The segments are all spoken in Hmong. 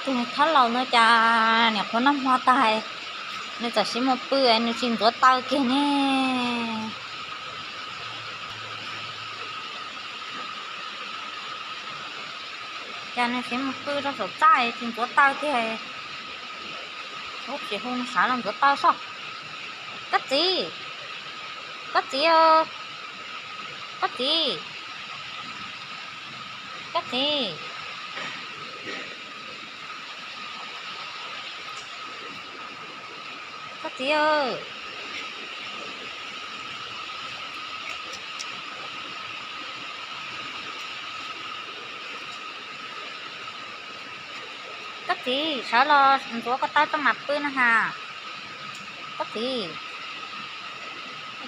Tus niag thaub laus no cas niam qhuav noj hmo tag, nws txawm siv mus pw es nws tsis ntxuav taw kiag ne. Cas nws siv mus pw rau saum txaj tsis ntxuav taw kiag. Ub, tsis hu nws sawv los ntxuav taw soj. Koj txiv, koj txiv, koj txiv, koj txiv, koj txiv. Koj txiv, sawv los ntxuav ko taw rau mam pw no ha. Koj txiv,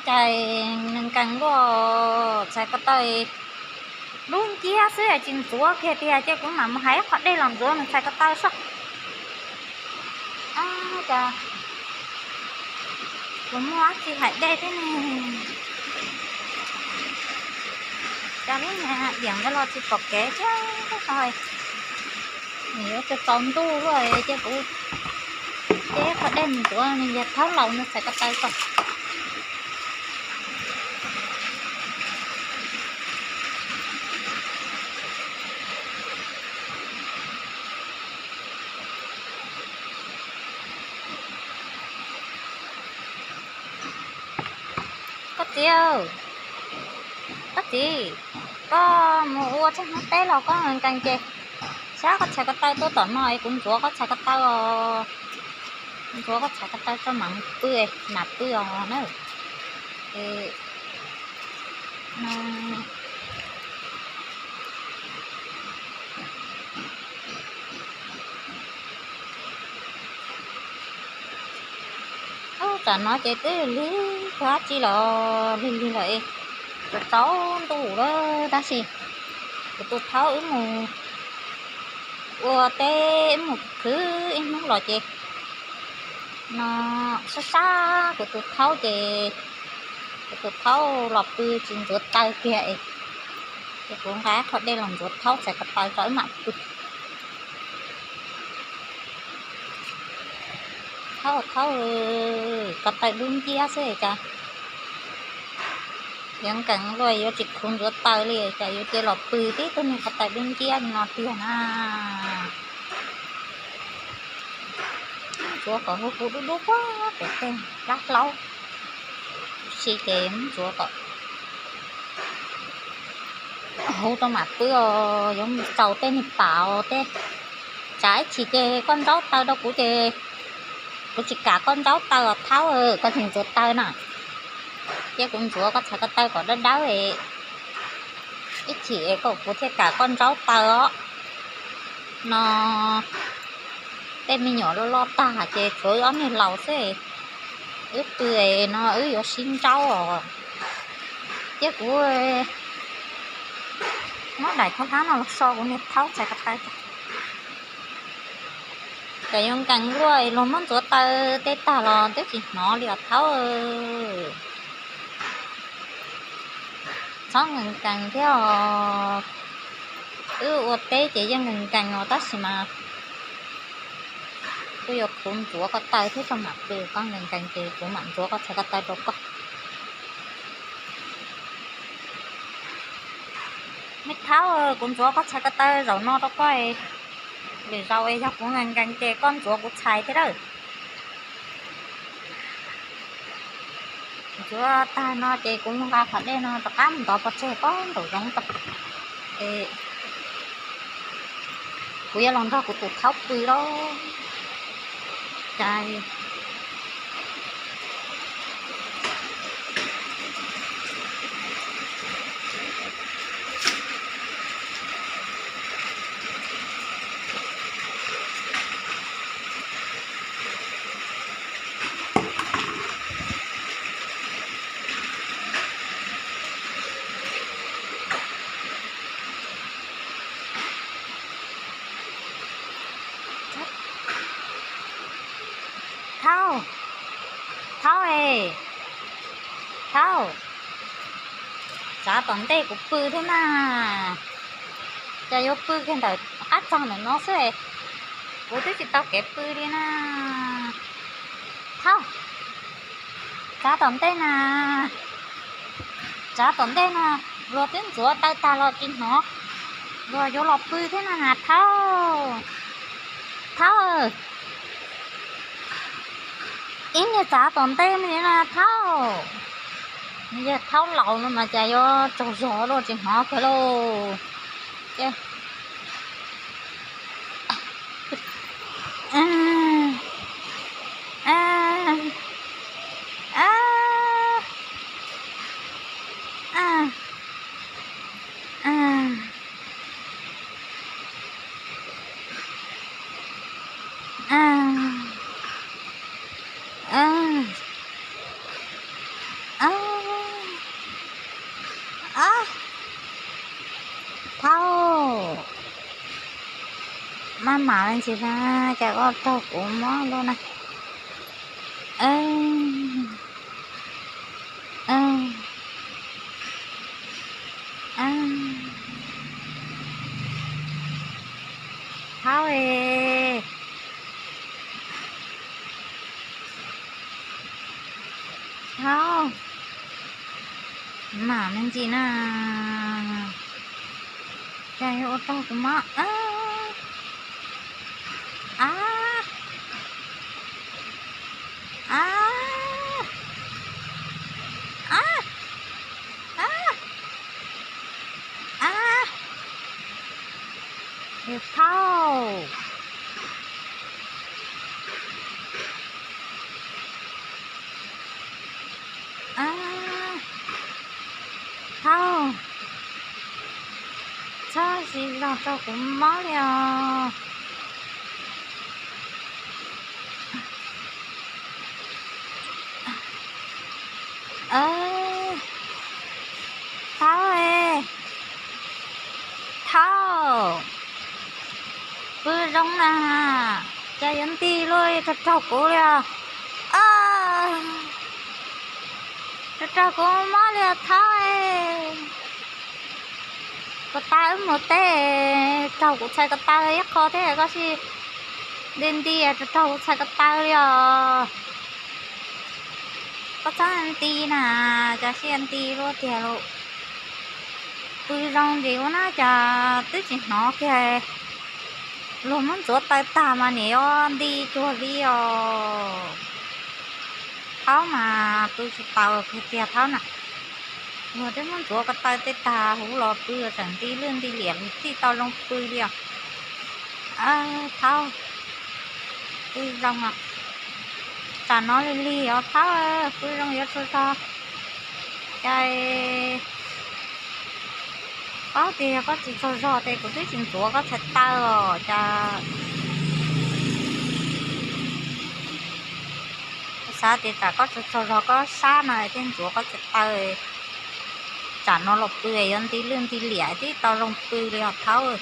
cas nws nkees luaj, txhais ko taw dub nciab xwb tsis ntxuav kiag tiag, ces kuv mam mus hais ib qho dej los ntxuav nws txhais ko taw soj. Cas kuv muaj dab tsi hais dej thiab ne? Cas lub niag diam ntawd los tsis pom kev thiab. Nws yuav tsaus ntuj luaj, ces kuv ces qhov dej mus ntxuav nws yog thaub laus nws txhais ko taw tso. Koj txiv, koj txiv, koj mus ua tsheb hnub teb los koj nkees ces, sab koj txhais ko taw tuaj tom no es kuv ntxuav koj txhais ko taw os. Ntxuav koj txhais ko taw tso mam pw, mam pw os na. Ub, tam no ces twb lig lig dab tsi los lig lig lawm, tsaus ntuj lawm tab sis kuv tus thaub wb mus ua teb wb mus khwv ib hnub los ces no sab sab kuv tus thaub ces kuv tus thaub los pw tsis ntxuav taw kiag es, ces kuv nqa qhov dej los ntxuav thaub txhais ko taw tso wb mam pw. Thaub, thaub, ko taw dub nciab xwb cas yuav nkees luaj yuav tsis khuv ntxuav taw li cas yuav cia los pw tib tug niag ko taw dub nciab no tiag na. Ntxuav kom huv huv dub dub puag pem tej plab hlaub, si ces ntxuav kom huv rau mam pw os, yuav mus txaus tej niag pam os tej. Tsam ib chim ces koj ntsaub taw rau kuv ces kuv tsis kam koj ntsaub taw os thaub, koj tsis ntxuav taw na. Ces kuv ntxuav koj txhais ko taw kom dawb dawb es ib chim es kom kuv thiaj kam koj ntsaub taw os. No tej me nyuam loj loj tag ces tshuav wb ob niag laus xwb, wb pw no wb yuav sib ntsaub os. Ces kuv muab daim thaub hlab no los so kuv niag thaub txhais ko taw. Cas yuav nkees luaj, luag muab ntxuav taw tej tag los twb tsis hnov li os thaub. Txhob nkees nkees thiab os. Wb ua teb ces yeej nkees nkees os tab sis mas kuv yuav khuv ntxuav koj taw thiab tso mam pw, koj nkees nkees ces kuv mam ntxuav koj txhais ko taw rau koj. Me thaub, kuv ntxuav koj txhais ko taw zaum no rau koj, lwm zaus es yog kuv nkees nkees ces koj ntxuav kuv txhais thiab lawm. Ntxuav tag no ces kuv nqa qhov dej no rov qab mus ntov pov tseg pab nraum zoov tau. Es kuv yuav los nrog kuv tus thaub pw lauj. Cas Thaub, thaub es, thaub, tsav tom ntej kuv pw thiab na. Cas yuav pw kiag ntawm qab txog ntawm no xwb es. Kuv twb tsis tau kev pw li na. Thaub, tsav tom ntej na, tsav tom ntej na, luag twb ntxuav taw tag los tsis hnov, luag yuav los pw thiab na Thaub. Thaub, ib niag tsav tom ntej li na Thaub. Yog Thaub laus no mas cas yuav tsaug zog luaj tsis hnov kawg lauj. Thaub, maj mam me ntsis na, cas koj raug kuv mob luaj na. Thaub, Thaub, mam me ntsis na, cas yuav ua raug kuv mob. Thaub, Thaub, txhob siv zog rau kuv mob li os. Thaub, Thaub, pw zoo na, cas yuav nti luaj, raug raug kuv li os. Raug raug kuv mob li os Thaub. Ko taw wb mus teb, raug kuv txhais ko taw ib qho thiab koj sim nti nti, raug raug kuv txhais ko taw li os. Koj txhob nti na, cas siab nti luaj tiag lauj. Pw zoo ntsis ua na cas twb tsis hnov kiag. Luag muab ntxuav taw tag mas nim yuav nti cuag li os. Thaub mas pw tsis tau kiag tiag Thaub na. Luag twb muab ntxuav ko taw tej tag huv los pw tseem nti lwj nti liam tsis tau zoo pw li os. Thaub, pw zoo os. Tsam no lig lig os Thaub, pw zoo yuav tsaug zog. Cas paub tias yog koj tsis tsaug zog ces kuv twb tsis ntxuav koj txhais taw os cas. Kuv xav tias tsam koj tsaug tsaug zog koj sab no thiaj ntxuav koj txhais taw. Tsam no los pw yuav nti lwj nti liam tsis tau zoo pw li os Thaub.